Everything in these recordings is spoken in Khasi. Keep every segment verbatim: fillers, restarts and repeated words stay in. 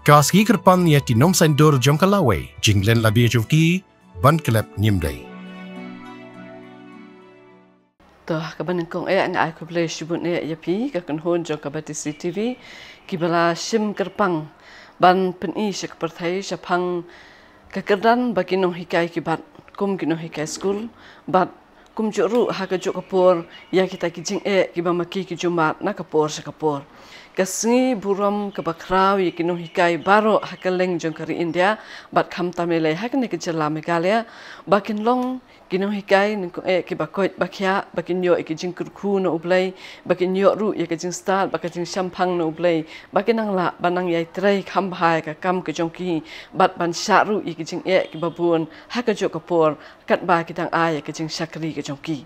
Ka sngi kyrpang ïa ki nongsaindur jong ka lawei, jinglen la bia jong ki ban klet ngim dei. To, ka ban nyngkong eh nga ai khublei shibun eh ïa phi ka kynhun jong ka Batesi T V, ki ba la shim kyrpang ban pyni sha ka pyrthei shaphang ka kyrdan ba ki nonghikai ki bat kum ki nonghikai skul, bad kumjuh ruh ha kajuh ka por ïa kita ki jingeh ki ba ma ki ki jummat na ka por sha ka por. Ka sngi burom ka ba khraw ïa ki nonghikai baroh ha kylleng jong ka ri India, bad khamtam eh lei ha kane ka jylla Meghalaya, ba kin long ki nonghikai nyngkong eh ki ba koit ba khiah, ba kin ïoh ïa ki jingkyrkhu na U Blei, ba kin ïoh ruh ïa ka jingstad bad ka jingshemphang na U Blei, ba kin nang lah ban nang ïai trei kham bha ïa ka kam ka jong ki, bad ban shah ruh ïa ki jingeh ki ba bun ha kajuh ka por, katba ki dang ai ïa ka jingshakri ka jong ki.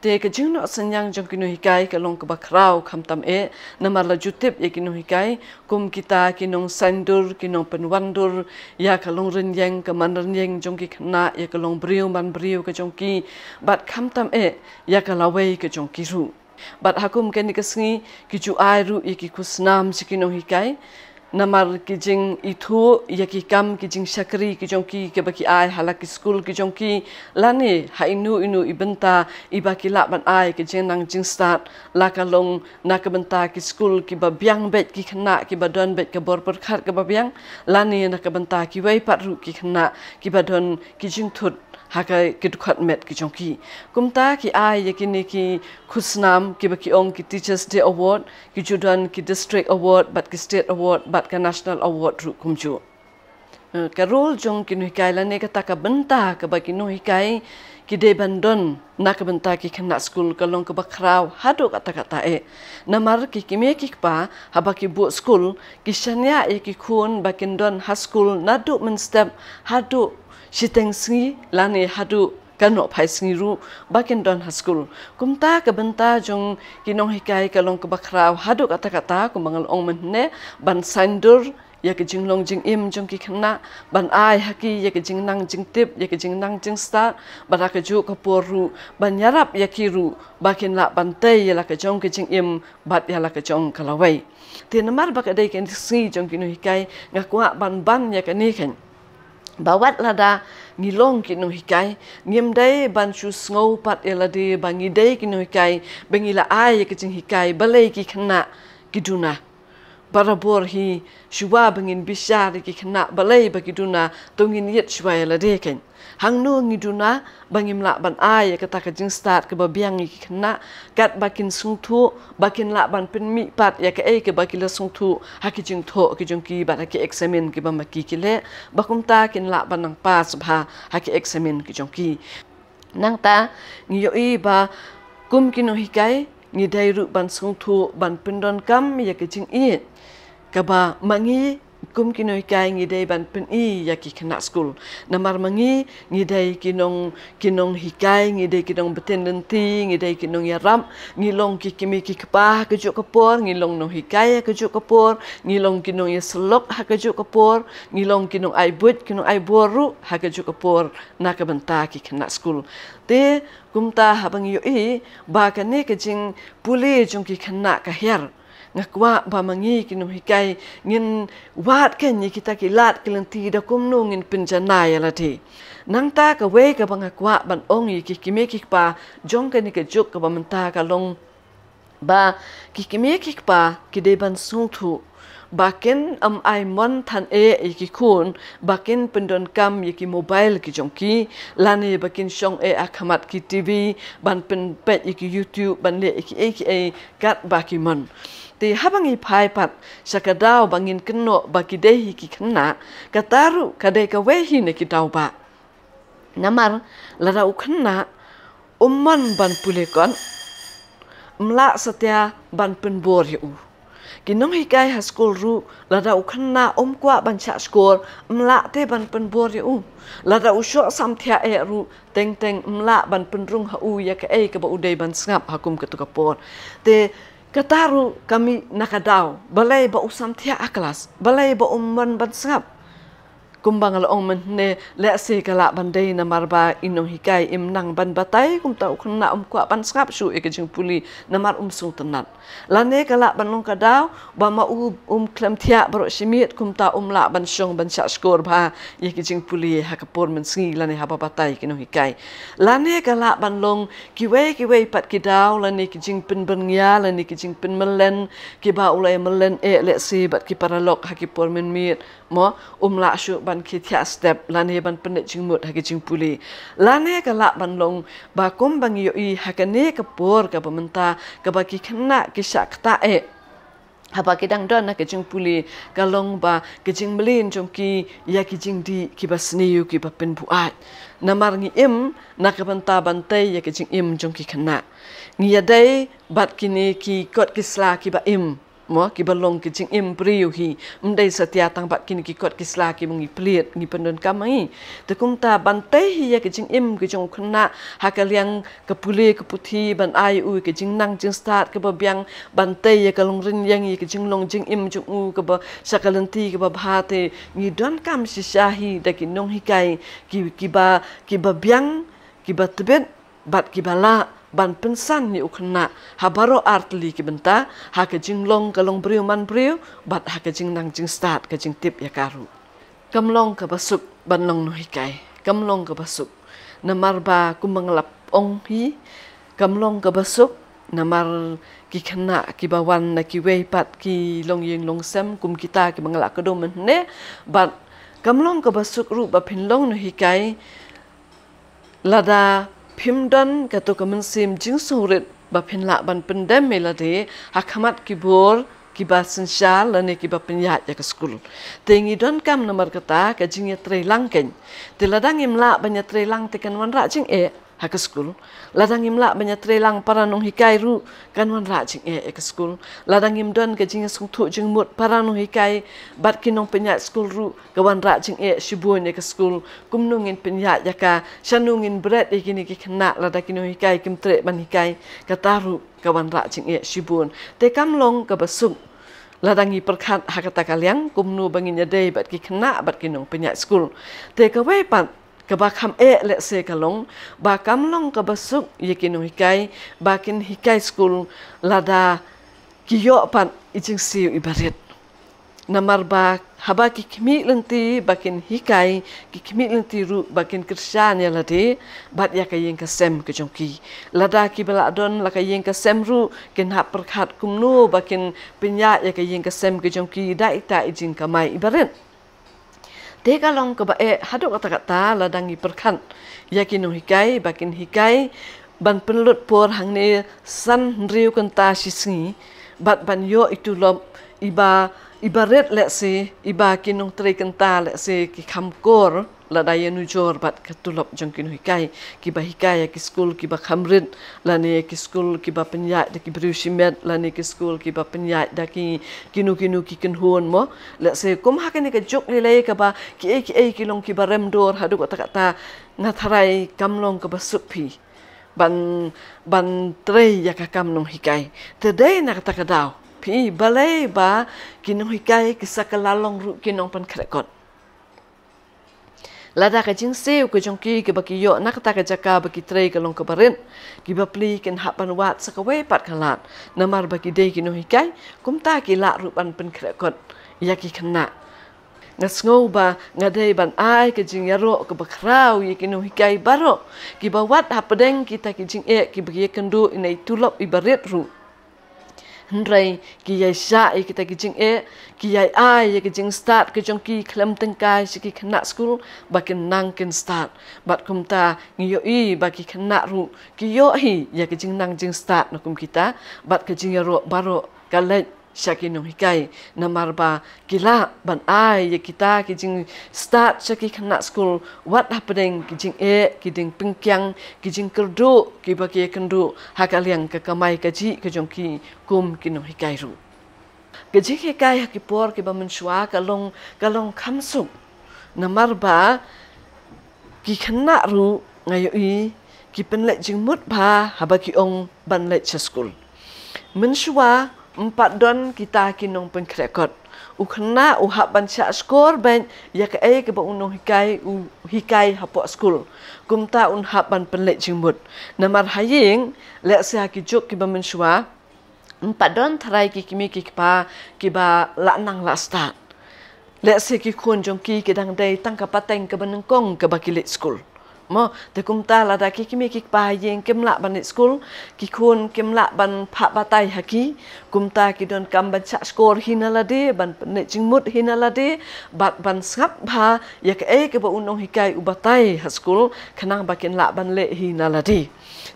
Te ka jingnoh synñiang jong ki nonghikai ka long ka ba khraw khamtam eh, namar la ju tip ïa ki nonghikai kum kita ki nongsaindur, ki nongpynwandur ïa ka longrynïeng ka manrynïeng jong ki khynnah, ïa ka longbriew manbriew ka jong ki, bad khamtam eh ïa ka lawei ka jong ki ruh. Bad ha kum kane ka sngi ki ju ai ruh ïa ki khusnam sha ki nonghikai, namar ki jingithuh ïa ki kam ki jingshakri ki jong ki, ki ba ki ai ha la ki skul ki jong ki, lane ha ino ino i bynta i ba ki lah ban ai ka jingnang jingstad, la ka long na ka bynta ki skul ki ba biang beit ki khynnah, ki ba don beit ka bor pyrkhat ka ba biang, lane na ka bynta kiwei pat ruh ki khynnah ki ba don ki jingthut ha ka ki dkhot met ki jong ki. Kumta ki ai ïa kine ki khusnam ki ba ki ong ki Teachers Day Award, ki ju don ki District Award, bad ki State Award, bad ka National Award ruh kumjuh. Eh, ka role jong ki nonghikai lane kata ka bynta ka ba ki nonghikai ki dei ban don na ka bynta ki khynnah skul ka long ka ba khraw haduh katta katta eh. Namar ki kmie ki kpa haba ki buh skul ki shaniah ïa ki khun ba kin don ha skul naduh mynstep haduh shiteng sngi lane haduh ka nohphai sngi ruh ba kin don ha skul. Kumta ka bynta jong ki nonghikai ka long ka ba khraw haduh katta katta, kumba nga la ong mynne, ban saindur ïa ka jinglong jingim jong ki khynnah, ban ai ha ki ïa ka jingnang jingtip, ïa ka jingnang jingstad, bad ha kajuh ka por ruh ban ïarap ïa ki ruh ba kin lah ban tei ïa la ka jong ka jingim bad ïa la ka jong ka lawei. Te namar ba ka dei ka sngi jong ki nonghikai, nga kwah ban ban ïa kane khein, ba wat lada ngi long ki nonghikai, ngim dei ban shu sngew pat ïa lade ba ngi dei ki nonghikai ba ngi la ai ïa ka jinghikai balei ki khynnah ki duna. Barabor hi, shuwa ba ngin bishar ïa ki khynnah balei ba ki duna, to ngin ïit shuwa ïa lade khein. Hangno ngi duna ba ngim lah ban ai ïa kata ka jingstad ka ba biang ïa ki khynnah, katba kin sngewthuh, ba kin lah ban pynmih pat ïa kaei ka ba ki la sngewthuh ha ki jingthoh ki jong ki bad ha ki eksamin ki ba ma ki ki leh, ba kumta kin lah ban nang pass bha ha ki eksamin ki jong ki. Nangta ngi ïohi ba kum ki nonghikai ngi dei ruh ban sngewthuh ban pyndonkam ïa ka jingïeit ka ba ma ngi kum ki nonghikai ngi dei ban pyni ïa ki khynnah skul. Namar ma ngi ngi dei ki nong, ki nonghikai, ngi dei ki nongbtin lynti, ngi dei ki nongïarap, ngi long ki kmie ki kpa ha kajuh ka por, ngi long nonghikai ha kajuh ka por, ngi long ki nongïasyllok ha kajuh ka por, ngi long ki nongai buit ki nongai bor ruh ha kajuh ka por na ka bynta ki khynnah skul. Te kumta haba ngi ïohi ba kane ka jingpule jong ki khynnah ka hiar, nga kwah ba ma ngi ki nonghikai ngin wad khein ïa kita ki lad ki lynti da kumno ngin pynjanai ïa lade. Nangta kawei ka ba nga kwah ban ong ïa ki kmie ki kpa jong kane ka juk ka ba mynta ka long ba ki kmie ki kpa ki dei ban sngewthuh ba kin ym ai mon than eh ïa ki khun ba kin pyndonkam ïa ki mobile ki jong ki, lane ba kin shong eh ha khmat ki T V ban pynpeit ïa ki YouTube, ban leh ïa kiei kiei katba ki mon. Te haba ngi phai pat sha ka daw ba ngin kynnoh ba ki dei hi ki khynnah, kata ruh ka dei kawei hi na ki daw ba namar lada u khynnah um mon ban pule kot, ym lah satia ban pynbor ïa u. Ki nonghikai ha skul ruh lada u khynnah um kwah ban shah shkor, ym lah te ban pynbor ïa u. Lada u shoh samthiah eh ruh, teng teng ym lah ban pynrung ha u ïa kaei ka ba u dei ban sngap ha kum katu ka por. Te kata ruh ka mih na ka daw, balei ba u samthiah ha klas, balei ba um mon ban sngap. Kumba nga la ong mynne, lehse ka lah ban dei namar ba i nonghikai im nang ban batai, kumta u khynnah um kwah ban sngap shuh ïa ka jingpule namar um sngewtynnat. Lane ka lah ban long ka daw ba ma u um khlem thiah baroh shi miet, kumta um lah ban shong ban shah shkor bha ïa ka jingpule ha ka por mynsngi lane haba batai ki nonghikai. Lane ka lah ban long kiwei kiwei pat ki daw lane ki jingpynbyrngia lane ki jingpynmyllen, kiba u la ïa myllen eh lehse bad ki paralok ha ki por mynmiet, mo, um lah shuh ban khie thiah step lane ban pynneh jingmut ha ki jingpule. Lane ka lah ban long ba kumba ngi ïohi ha kane ka por kaba mynta, kaba ki khynnah ki shah ktah eh haba ki dang don ha ka jingpule, ka long ba ka jingmlien jong ki ïa ki jingdih kiba sniew kiba pynbuaid. Namar ngi im na ka bynta ban tei ïa ka jingim jong ki khynnah. Ngi ïadei bad kine ki kot ki sla kiba im, mo, kiba long ki jingim briew hi. Ym dei satia tang bad kine ki kot ki sla kiba ngi plied, ngi pyndonkam ma ngi. Te kumta ban tei hi ïa ka jingim ka jong u khynnah ha ka liang ka pule ka puthi, ban ai u ka jingnang jingstad kaba biang, ban tei ïa ka long rynïeng ïa ka jinglong jingim jong u kaba sha ka lynti kaba bha, te ngi donkam shisha hi da ki nonghikai ki, kiba, kiba biang, kiba tbit bad kiba lah ban pynsan ïa u khynnah ha baroh ar tylli ki bynta, ha ka jinglong ka long briew man briew bad ha ka jingnang jingstad ka jingtip ïa ka ruh. Kam long kaba suk ban long nonghikai. Kam long kaba suk. Namar ba kumba nga la ong hi, kam long kaba suk namar ki khynnah kiba wan na kiwei pat ki longïing longsem kum kita kiba nga la kdew mynne, bad kam long kaba suk ruh ba phin long nonghikai lada phim don kato ka mynsiem jingsngewrit ba phin lah ban pyndem ïa lade ha khmat ki bor kiba synshar lane kiba pynïaid ïa ka skul. Te ngi donkam namar kata ka jingïatreilang kein. Te lada ngim lah ban ïatreilang te kan wanrah jingeh ha ka skul. Lada ngim lah ban ïatreilang para nonghikai ruh kan wanrah jingeh ïa ka skul. Lada ngim don ka jingïasngewthuh jingmut para nonghikai bad ki nongpynïaid skul ruh, ka wanrah jingeh shibun ïa ka skul. Kumno ngin pynïaid ïa ka, shano ngin bret ïa kine ki khynnah lada ki nonghikai kim treh ban hikai, kata ruh ka wanrah jingeh shibun. Te kam long kaba suk lada ngi pyrkhat ha kata ka liang, kumno ba ngin ïadei bad ki khynnah bad ki nongpynïaid skul. Te kawei pat kaba kham eh lehse ka long ba kam long kaba suk ïa ki nonghikai ba kin hikai skul lada ki ïoh pat i jingsiew iba rit. Namar ba haba ki khmih lynti ba kin hikai, ki khmih lynti ruh ba kin kyrshan ïa lade bad ïa ka ïing ka sem ka jong ki. Lada kiba la don la ka ïing ka sem ruh kin hap pyrkhat kumno ba kin pynïaid ïa ka ïing ka sem ka jong ki da ita i jingkamai iba rit. Te ka long kaba eh haduh katta katta lada ngi pyrkhat ïa ki nonghikai ba kin hikai ban pynlut por hangne san hynriew kynta shi sngi bad ban ïoh i tulop iba, iba rit lehse, iba ki nongtrei kynta lehse ki kham kor lada ïanujor bad ka tulop jong ki nonghikai kiba hikai ïa ki skul kiba kham rit, lane ki skul kiba pynïaid da ki briew shimet, lane ki skul kiba pynïaid da ki kino kino ki kynhun mo. Lehse kum ha kane ka juk lei lei kaba kiei kiei ki long kiba rem dor haduh katta katta, nga tharai kam long kaba suk phi ban, ban trei ïa ka kam nonghikai. Te dei na kata ka daw phi, balei ba ki nonghikai ki sa kylla long ruh ki nongpynkhreh kot. Lada ka jingsiew ka jong ki kaba ki ïoh na kata ka jaka ba ki trei ka long kaba rit, ki bapli kin hap ban wad sa kawei pat ka lad namar ba ki dei ki nonghikai, kumta ki lah ruh ban pynkhreh kot ïa ki khynnah. Nga sngew ba nga dei ban ai ka jingïaroh kaba khraw ïa ki nonghikai baroh kiba wad hapdeng kita ki jingeh kiba ki ïakynduh ïa i tulop iba rit ruh. Hynrei ki ïai shah ïa kita ki jingeh, ki ïai ai ïa ki jingstad ki jong ki khlem tyngkai sha ki khynnah skul ba kin nang kin stad. Bad kumta ngi ïohi ba ki khynnah ruh ki ïoh hi ïa ki jingnang jingstad na kum kita, bad ka jingïaroh baroh ka leit sha ki nonghikai namar ba ki lah ban ai ïa kita ki jingstad sha ki khynnah skul wat hapdeng ki jingeh, ki jingpyngkiang, ki jingkyrduh kiba ki ïakynduh ha ka liang ka kamai kajih ka jong ki kum ki nonghikai ruh. Ka jinghikai ha ki por kiba mynshuwa ka long, ka long kham suk namar ba ki khynnah ruh nga ïohi ki pynleit jingmut bha haba ki ong ban leit sha skul. Mynshuwa Ym pat don kita ki nongpynkhreh kot. U khynnah u hap ban shah shkor beit ïa kaei kaba u nonghikai u hikai hapoh skul. Kumta un hap ban pynleit jingmut. Namar ha ïing, lehse ha ki juk kiba mynshuwa, ym pat don tharai ki kmie ki kpa kiba lah nang lah stad. Lehse ki khun jong ki ki dang dei tang ka pateng kaba nyngkong kaba ki leit skul. Mo, te kumta lada ki kmie ki kpa ha ïing kim lah ban leit skul, ki khun kim lah ban phah batai ha ki, kumta ki donkam ban shah shkor hi na lade, ban pynleit jingmut hi na lade, bad ban sngap bha ïa kaei kaba u nonghikai u batai ha skul, khnang ba kin lah ban leh hi na lade.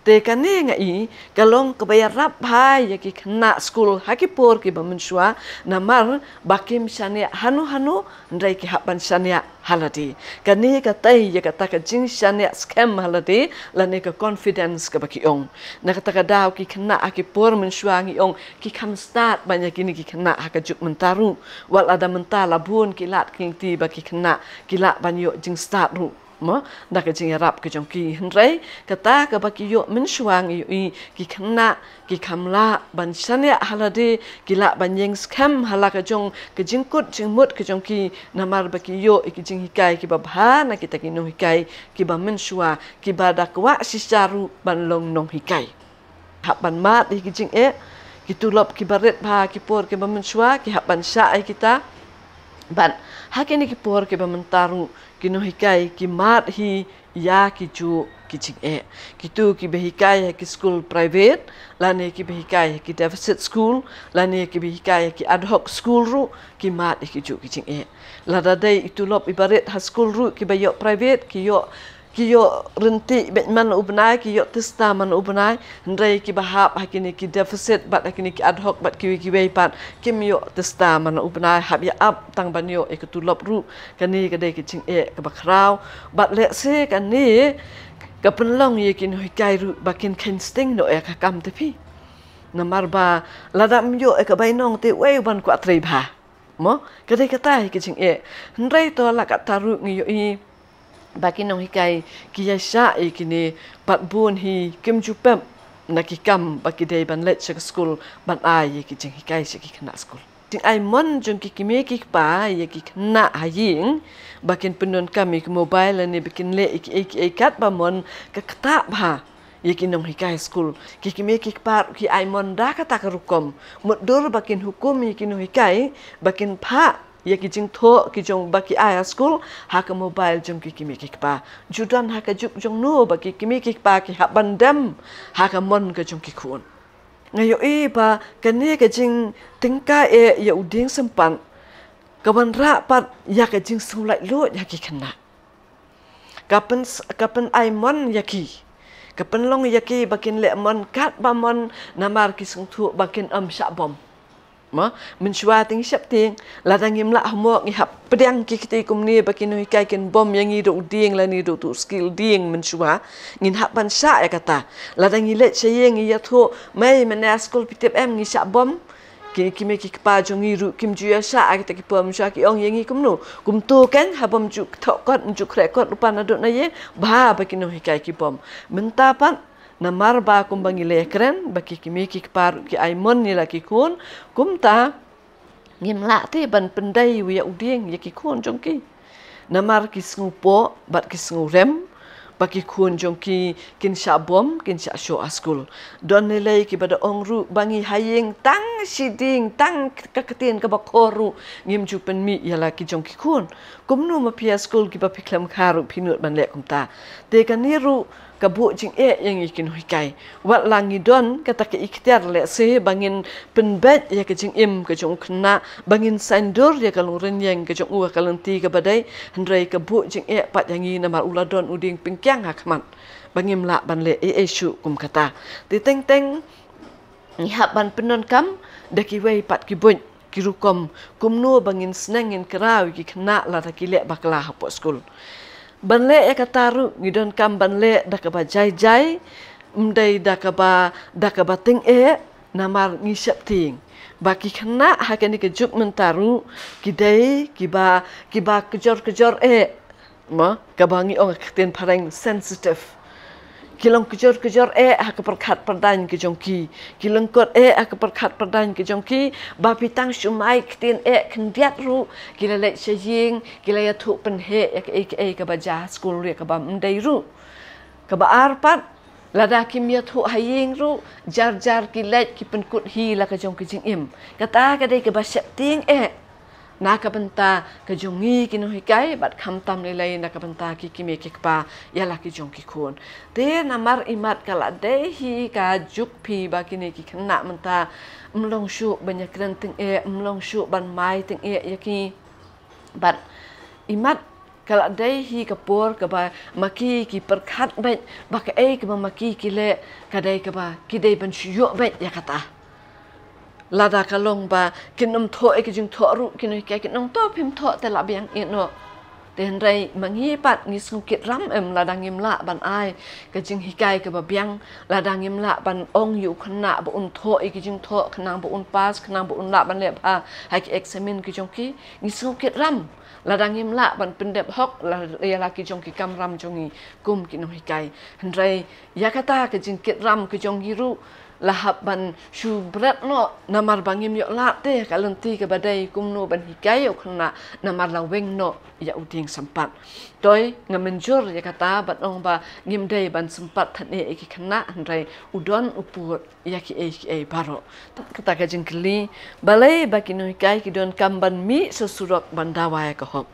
Te kane nga i ka long kaba ïarap bha ïa ki khynnah skul ha ki por kiba mynshuwa, namar ba kim shaniah hano hano, hynrei ki hap ban shaniah ha lade. Kane ka tei ïa kata ka jingshaniah skhem ha lade, lane ka confidence kaba ki ong. Na kata ka daw ki khynnah ha ki por mynshuwa ngi ong ki kham stad ban ïa kine ki khynnah ha ka juk mynta ruh. Wat lada mynta la bun ki lad ki lynti ba ki khynnah ki lah ban ïoh jingstad ruh. Mo, da ka jingïarap ka jong ki, hynrei kata kaba ki ïoh mynshuwa ngi ïohi ki khynnah ki kham lah ban shaniah ha lade, ki lah ban ïeng skhem ha la ka jong ka jingkut jingmut ka jong ki, namar ba ki ïoh ïa ki jinghikai kiba bha na kita ki nonghikai kiba mynshuwa, kiba da kwah shisha ruh ban long nonghikai. Hap ban mad ïa ki jingeh, ki tulop kiba rit bha ha ki por kiba mynshuwa, ki hap ban shah ïa kita. Bad ha kine ki por kiba mynta ruh ki nonghikai ki mad hi ïa ki juk ki jingeh. Kito kiba hikai ha ki skul private, lane kiba hikai ha ki deficit school, lane kiba hikai ha ki ad hoc school ruh, ki mad ïa ki juk ki jingeh. Lada dei i tulop iba rit ha skul ruh kiba ïoh private, ki ïoh ki ïoh ryntih beit man u bnai, ki ïoh tista man u bnai, hynrei kiba hap ha kine ki deficit bad ha kine ki ad hoc bad kiwei kiwei pat kim ïoh tista man u bnai, hap ïa ap tang ban ïoh ïa ka tulop ruh. Kane ka dei ka jingeh kaba khraw. Bad lehse kane ka pynlong ïa ki nonghikai ruh ba kin kheiñ sting noh ïa ka kam te phi. Namar ba lada ym ïoh ïa ka bainong te uei u ban kwah trei bha. Mo, ka dei kata hi ka jingeh. Hynrei to la katta ruh ngi ïohi ba ki nonghikai ki ïa shah ïa kine, bad bun hi kim ju pep na ki kam ba ki dei ban leit sha ka skul ban ai ïa ki jinghikai sha ki khynnah skul. Jingai mon jong ki kmie ki kpa ïa ki khynnah ha ïing ba kin pyndonkam ïa ki mobile lane ba kin leh ïa kiei kiei katba mon, ka ktah bha ïa ki nonghikai skul. Ki kmie ki kpa ruh ki ai mon da kata ka rukom. Mutdur ba kin hukum ïa ki nonghikai ba kin phah ïa ki jingthoh ki jong ba ki ai ha skul ha ka mobile jong ki kmie ki kpa. Ju don ha ka juk jong no ba ki kmie ki kpa ki hap ban dem ha ka mon ka jong ki khun. Nga ïohi ba kane ka jingtyngkai eh ïa u dieng sympat ka wanrah pat ïa ka jingsngewlaitluid ha ki khynnah. Ka pyn, ka pyn ai mon ïa ki. Ka pynlong ïa ki ba kin leh mon katba mon, namar ki sngewthuh ba kin ym shah bom. Mo, mynshuwa te ngi sheptieng, lada ngim lah hok ngi hap pdiang ki kti kumne ba ki nonghikai kin bom ïa ngi da u dieng lane da utu u skill dieng mynshuwa. Ngin hap ban shah ïa kata. Lada ngi leit sha ïing ngi ïathuh, mei mynne ha skul phi tip em ngi shah bom. Ki, ki mei ki kpa jong ngi ruh kim ju ïa shah ha kita ki por mynshuwa, ki ong ïa ngi kumno. Kumto kein, haba ym ju thoh kot, ym ju khreh kot lypa naduh na ïing, bha ba ki nonghikai ki bom. Mynta pat, namar ba kumba ngi la ïakren ba ki, ki mei ki kpa ruh ki ai mon ïa la ki khun, kumta ngim lah te ban pyndei ïa u dieng ïa ki khun jong ki. Namar ki sngewpoh bad ki sngewrem ba ki khun jong ki kin shah bom, kin shah shoh ha skul. Don lei lei kiba da ong ruh ba ngi ha ïing tang shi dieng, tang ka ktien kaba khor ruh ngim ju pynmih ïa la ki jong ki khun. Kumno ma phi ha skul kiba phi khlem kha ruh phi nud ban leh kumta. Te kane ruh ka buh jingeh ïa ngi ki nonghikai. Wat la ngi don kata ka iktiar lehse ba ngin pynbeit ïa ka jingim ka jong u khynnah, ba ngin saiñdur ïa ka longrynieng ka jong u ha ka lynti kaba dei, hynrei ka buh jingeh pat ïa ngi namar u la don u dieng pynkiang ha khmat ba ngim lah ban leh ei ei shuh kum kata. Te teng teng ngi hap ban pyndonkam da kiwei pat ki buit ki rukom kumno ba ngin sneng ngin kraw ïa ki khynnah lada ki leh bakla hapoh skul. Ban leh ïa kata ruh ngi donkam ban leh da kaba jai jai, ym dei da kaba, da kaba tyngeh, namar ngi sheptieng ba ki khynnah ha kane ka juk mynta ruh ki dei kiba, kiba kjor kjor eh. Mo, kaba ngi ong ha ka ktien phareng sensitive. Ki long kjor kjor eh ha ka pyrkhat pyrdaiñ ki jong ki. Ki lyngkot eh ha ka pyrkhat pyrdaiñ ki jong ki. Ba phi tang shu mai ktien eh khyndiat ruh, ki la leit sha ïing, ki la ïathuh pynheh ïa kaei kaei kaba jia ha skul ruh, ïa kaba ym dei ruh. Kaba ar pat, lada kim ïathuh ha ïing ruh, jar jar ki leit ki pynkut hi la ka jong ki jingim. Kata ka dei kaba sheptieng eh na ka bynta ka jong ngi ki nonghikai, bad khamtam lei lei na ka bynta ki kmie ki kpa ïa la ki jong ki khun. Te namar imat ka la dei hi ka juk phi ba kine ki khynnah mynta ym long shuh ban ïakren tyngeh, ym long shuh ban mai tyngeh ïa ki. Bad imat ka la dei hi ka por kaba ma ki ki pyrkhat beit ba kaei kaba ma ki ki leh ka dei kaba ki dei ban shu ïoh beit ïa kata. Lada ka long ba kin ym thoh ïa ki jingthoh ruh ki nonghikai kin ong, to phim thoh te la biang ïa noh. Te hynrei ma ngi pat ngi sngew kit ram em lada ngim lah ban ai ka jinghikai kaba biang, lada ngim lah ban ong ïa u khynnah ba un thoh ïa ki jingthoh khnang ba un pass, khnang ba un lah ban leh bha ha ki eksamin ki jong ki. Ngi sngew kit ram lada ngim lah ban pyndep hok la, ïa la ki jong ki kamram jong ngi kum ki nonghikai. Hynrei ïa kata ka jingkit ram ka jong ngi ruh la hap ban shu bret noh, namar ba ngim ïoh lad te ka lynti kaba dei kumno ban hikai ïa u khynnah, namar la weng noh ïa u dieng sympat. Toi nga mynjur ïa kata bad ong ba ngim dei ban sympat than eh ïa ki khynnah, hynrei u don u pud ïa kiei kiei baroh. Kata ka jingkylli, balei ba ki nonghikai ki donkam ban mih sha surok ban dawa ïa ka hok?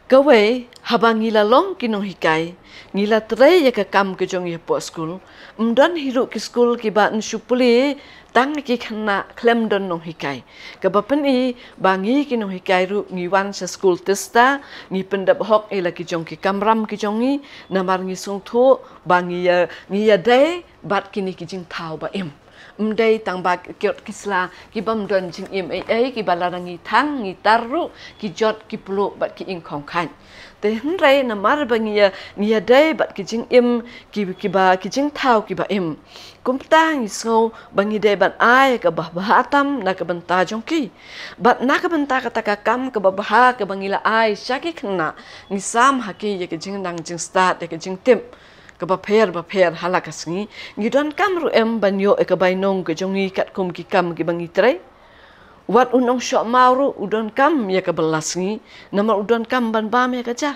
Kawei, haba ngi la long ki nonghikai, ngi la trei ïa ka kam ka jong ngi hapoh skul. Ym don hi ruh ki skul kiba yn shu pule tang ki khynnah khlem don nonghikai. Kaba pyni ba ngi ki nonghikai ruh ngi wan sha skul tista, ngi pyndep hok ïa la ki jong ki kamram ki jong ngi, namar ngi sngewthuh ba ngi ïa, ngi ïadei bad kine ki jingthaw ba im. Ym dei tang ba ki kiot ki sla ki bym don jingim ei ei, kiba lada ngi thang ngi tar ruh ki jot ki pluh bad ki ing khongkhait. Te hynrei namar ba ngi ïa, ngi ïadei bad ki jingim ki, kiba, ki jingthaw kiba im, kumta ngi sngew ba ngi dei ban ai kaba bha tam na ka bynta jong ki. Bad na ka bynta kata ka kam kaba bha kaba ngi la ai sha ki khynnah, ngi sam ha ki ïa ka jingnang jingstad, ïa ka jingtip kaba pher bapher ha la ka sngi. Ngi donkam ruh em ban ïoh ïa ka bainong ka jong ngi katkum ki kam kiba ngi trei? Wat u nongshoh maw ruh u donkam ïa ka bylla sngi, namar u donkam ban bam ïa ka ja.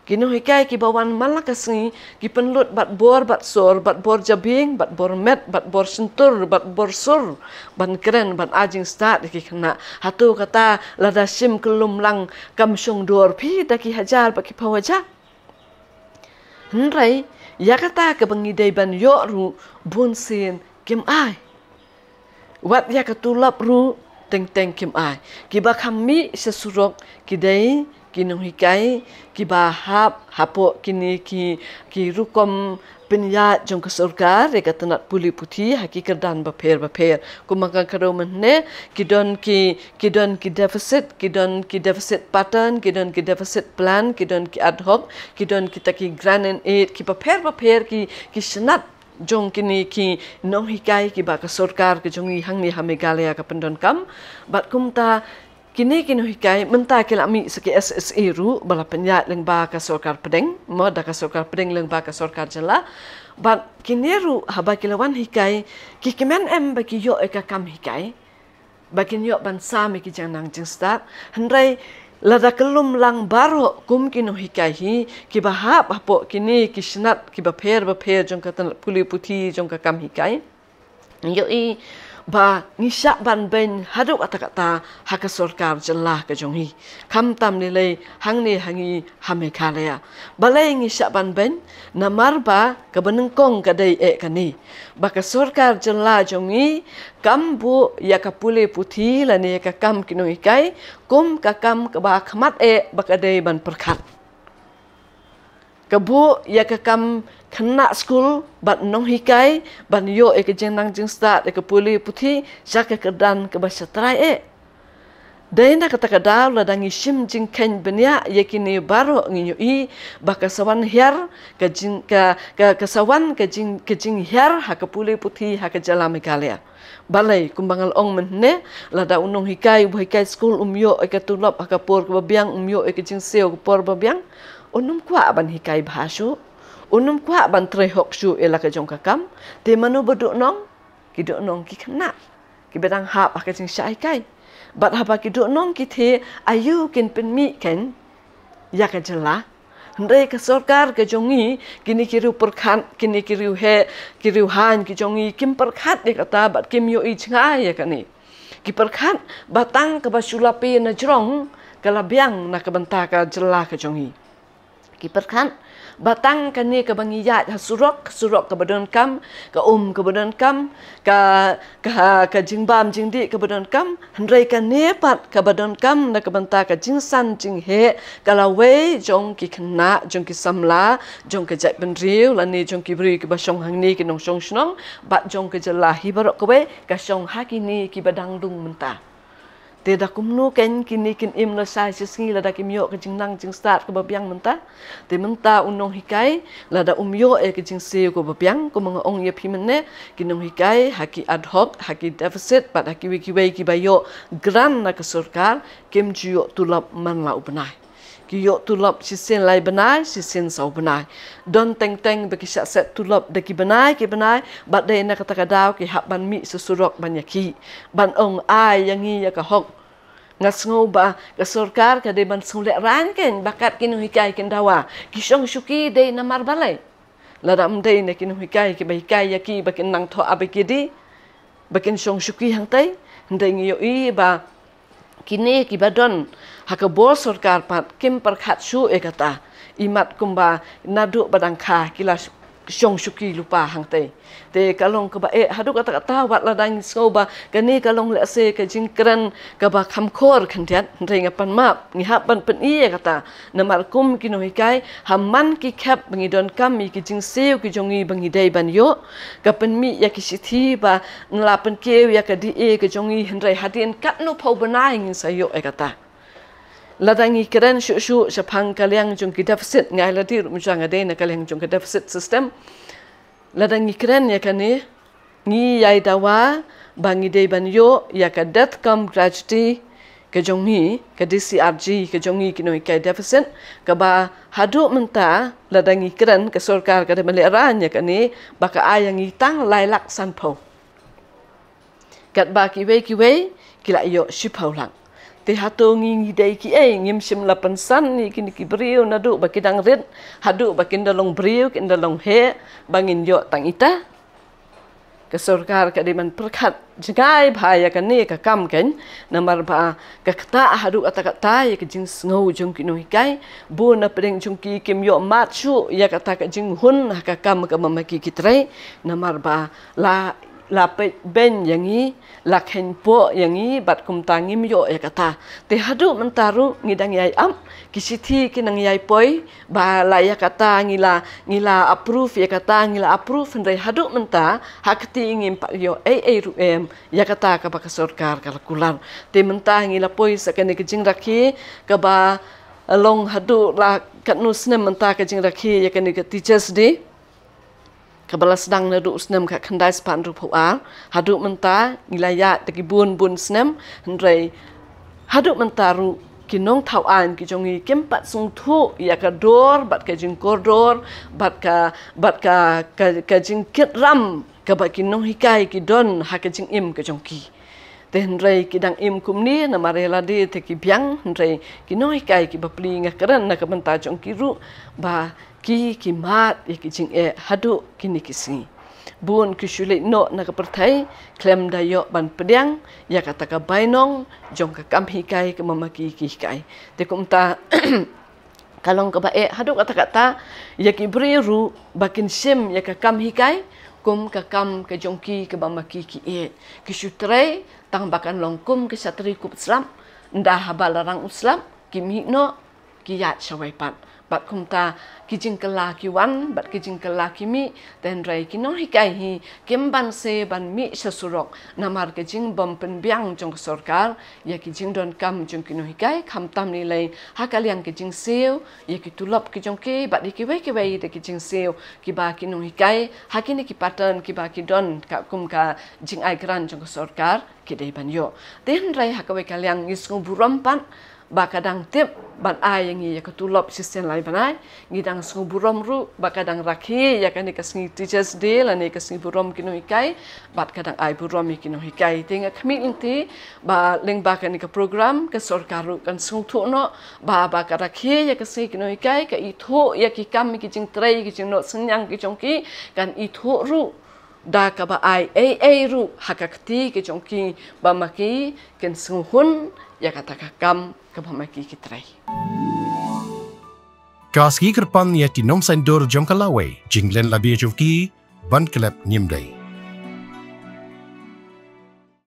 Ki nonghikai kiba wan man la ka sngi ki pynlut bad bor bad sor, bad bor jabieng, bad bor met, bad bor shyntur, bad bor sur, ban kren, ban ai jingstad ïa ki khynnah. Hato kata lada shim kyllum lang kam shong dor phi da ki hajar bad ki phew hajar? Hynrei ïa kata kaba ngi dei ban ïoh ruh bun sien kim ai. Wat ïa ka tulop ruh teng teng kim ai. Kiba kham mih sha surok ki dei ki nonghikai kiba hap hapoh kine ki, ki rukom pynïaid jong ka sorkar ïa ka tnat pule puthi ha ki kyrdan bapher bapher. Kumba nga kdew mynne, ki don ki, ki don ki deficit, ki don ki deficit pattern, ki don ki deficit plan, ki don ki ad hoc, ki don kita ki grant in aid, ki bapher bapher ki, ki shnat jong kine ki nonghikai kiba ka sorkar ka jong ngi hangne ha Meghalaya ka pyndonkam. Bad kumta kine ki nonghikai mynta ki la mih sa ki S S A ruh ba la pynïaid lyngba ka sorkar pdeng, mo, da ka sorkar pdeng lyngba ka sorkar jylla. Bad kine ruh haba ki la wan hikai, ki kmen em ba ki ïoh ïa ka kam hikai, ba kin ïoh ban sam ïa ki jingnang jingstad? Hynrei lada kyllum lang baroh kum ki nonghikai hi kiba hap hapoh kine ki shnat kiba pher bapher jong ka tnat pule puthi jong ka kam hikai, ïohi ba ngi shah ban beiñ haduh katta katta ha ka sorkar jylla ka jong ngi, khamtam lei lei hangne ha ngi ha Meghalaya. Balei ngi shah ban beiñ? Namar ba kaba nyngkong ka dei eh kane, ba ka sorkar jylla jong ngi kam buh ïa ka pule puthi lane ïa ka kam ki nonghikai kum ka kam kaba khmat eh ba ka dei ban pyrkhat. Ka buh ïa ka kam khynnah skul bad nonghikai ban ïoh ïa ka jingnang jingstad ïa ka pule puthi sha ka kyrdan kaba shatrai eh. Dei na kata ka daw lada ngi shim jingkheiñ bniah ïa kine baroh, ngin ïohi ba ka sa wan hiar ka jing, ka, ka, ka sa wan ka jing, ka jinghiar ha ka pule puthi ha ka jylla Meghalaya. Balei? Kumba nga la ong mynne, lada u nonghikai uba hikai skul um ïoh ïa ka tulop ha ka por kaba biang, um ïoh ïa ka jingsiew ha ka por ba biang, un ym kwah ban hikai bha shuh. Un ym kwah ban trei hok shuh ïa la ka jong ka kam, te mano ba duhnong? Ki duhnong ki khynnah kiba dang hap ha ka jingshah hikai. Bad haba ki duhnong ki theh, aïu kin pynmih kein ïa ka jylla? Hynrei ka sorkar ka jong ngi, kine ki riew pyrkhat, kine ki riew heh, ki riew haiñ ki jong ngi, kim pyrkhat ïa kata bad kim ïohi jngai ïa kane. Ki pyrkhat ba tang kaba shu la plie na jrong ka la biang na ka bynta ka jylla ka jong ngi. Ki pyrkhat ba tang kane kaba ngi ïaid ha surok, surok kaba donkam, ka um kaba donkam, ka, ka, ka jingbam jingdih kaba donkam, hynrei kane pat kaba donkam na ka bynta ka jingsan jingheh, ka lawei jong ki khynnah, jong ki samla, jong ka jaitbynriew, lane jong ki briew kiba shong hangne ki nongshong shnong, bad jong ka jylla hi baroh kawei, ka shong ha kine kiba dang rung mynta. Te da kumno kein kine kin im lashai shisngi lada kim ïoh ka jingnang jingstad kaba biang mynta? Te mynta u nonghikai lada um ïoh ïa ka jingsiew kaba biang, kumba nga ong ïa phi mynne, ki nonghikai ha ki ad hoc, ha ki deficit, bad ha kiwei kiwei kiba ïoh grant na ka sorkar, kim ju ïoh tulop man la u bnai. Ki ïoh tulop shisien lai bnai, shisien saw bnai. Don teng teng ba ki shah set tulop da ki bnai, ki bnai, bad dei na kata ka daw ki hap ban mih sha surok ban ïakhih, ban ong ai ïa ngi ïa ka hok. Nga sngew ba ka sorkar ka dei ban sngewlehrain kein ba kat ki nonghikai kin dawa. Ki shong shuki dei namar balei? Lada ym dei na ki nonghikai kiba hikai ïa ki ba kin nang thoh A B C D, ba kin shong shuki hangtei, hynrei ngi ïohi ba kine kiba don ha ka bor sorkar pat kim pyrkhat shuh ïa kata. Imat kumba naduh ba dang kha ki la shong shuki lypa hangtei. Te ka long kaba eh haduh katta katta, wat lada ngi sngew ba kane ka long lehse ka jingkren kaba kham khor khyndiat, hynrei nga pan map, ngi hap ban pyni ïa kata. Namar kum ki nonghikai, ha man ki khep ba ngi donkam ïa ki jingsiew ki jong ngi ba ngi dei ban ïoh, ka pynmih ïa ki shithi ba ngi la pynkiew ïa ka D A ka jong ngi, hynrei hadien katno phew bnai ngin sa ïoh ïa kata. Lada ngi kren shuh shuh shaphang ka liang jong ki deficit, nga ai lade ruh mynta nga dei na ka liang jong ka deficit system. Lada ngi kren ïa kane, ngi ïai dawa ba ngi dei ban ïoh ïa ka death cum gratuity ka jong ngi, ka D C R G ka jong ngi ki nonghikai deficit, kaba haduh mynta lada ngi kren, ka sorkar ka dei ban lehrain ïa kane ba ka ai ïa ngi tang lai lak san phew. Katba kiwei kiwei ki la ïoh shiphew lak. Te hato ngi, ngi dei kiei, ngim shym la pynsan ïa kine ki briew naduh ba ki dang rit haduh ba kin da long briew, kin da long heh, ba ngin ïoh tang ita? Ka sorkar ka dei ban pyrkhat jngai bha ïa kane ka kam kein, namar ba ka ktah haduh katta katta ïa ka jingsngew jong ki nonghikai. Bun na pdeng jong ki kim ïoh mad shuh ïa kata ka jinghun ha ka kam kaba ma ki ki trei, namar ba la, la peit beiñ ïa ngi, la kheiñpoh ïa ngi, bad kumta ngim ïoh ïa kata. Te haduh mynta ruh ngi dang ïai ap, ki shithi ki nang ïai poi ba la ïa kata ngi la, ngi la approve ïa kata, ngi la approve, hynrei haduh mynta ha kti ngim pat ïoh ei ei ruh em ïa kata kaba ka sorkar ka la kular. Te mynta ngi la poi sa kane ka jingrakhe kaba long haduh la katno snem mynta ka jingrakhe ïa kane ka Teachers' Day, kaba la sdang naduh u snem khatkhyndai spah hynriewphew ar. Haduh mynta ngi la ïaid da ki bun bun snem, hynrei haduh mynta ruh ki nongthaw aiñ ki jong ngi kim pat sngewthuh ïa ka dor bad ka jingkordor bad ka, bad ka, ka, ka jingkit ram kaba ki nonghikai ki don ha ka jingim ka jong ki. Te hynrei ki dang im kumne namar ïa lade te ki biang, hynrei ki nonghikai kiba pli nga kren na ka bynta jong ki ruh ba ki, ki mad ïa ki jingeh haduh kine ki sngi. Bun ki shu leit noh na ka pyrthei khlem da ïoh ban pdiang ïa kata ka bainong jong ka kam hikai kaba ma ki ki hikai. Te kumta ka long kaba eh haduh katta katta ïa ki briew ruh ba kin shim ïa ka kam hikai kum ka kam ka jong ki kaba ma ki ki eh. Ki shu trei tang ba kan long kum ka shatri kup slap, ynda haba la rang u slap ki mih noh, ki ïaid shawei pat. Bad kumta ki jingkylla ki wan bad ki jingkylla ki mih. Te hynrei ki nonghikai hi kim banse ban mih sha surok namar ka jingbym pynbiang jong ka sorkar ïa ki jingdonkam jong ki nonghikai, khamtam lei lei ha ka liang ka jingsiew ïa ki tulop ki jong ki bad ïa kiwei kiwei de ki jingsiew kiba ki nonghikai ha kine ki pattern kiba ki don ka kum ka jingai grant jong ka sorkar ki dei ban ïoh. Te hynrei ha kawei ka liang ngi sngewburom pat ba ka dang tip ban ai ïa ngi ïa ka tulop shisien lai bnai. Ngi dang sngew burom ruh ba ka dang rakhe ïa kane ka sngi Teachers' Day lane ka sngi burom ki nonghikai, bad ka dang ai burom ïa ki nonghikai. Te nga khmih lynti ba lyngba kane ka program ka sorkar ruh kan sngewthuh noh ba, ba ka rakhe ïa ka sngi ki nonghikai, ka ithuh ïa ki kam, ïa ki jingtrei, ïa ki jingnoh synñiang ki jong ki, kan ithuh ruh da kaba ai ei ei ruh ha ka kti ki jong ki, ba ma ki kin sngewhun ïa kata ka kam kaba ma ki ki trei. Ka sngi kyrpang ïa ki nongsaiñdur jong ka lawei, jinglen labi jong ki ban klet ngim dei.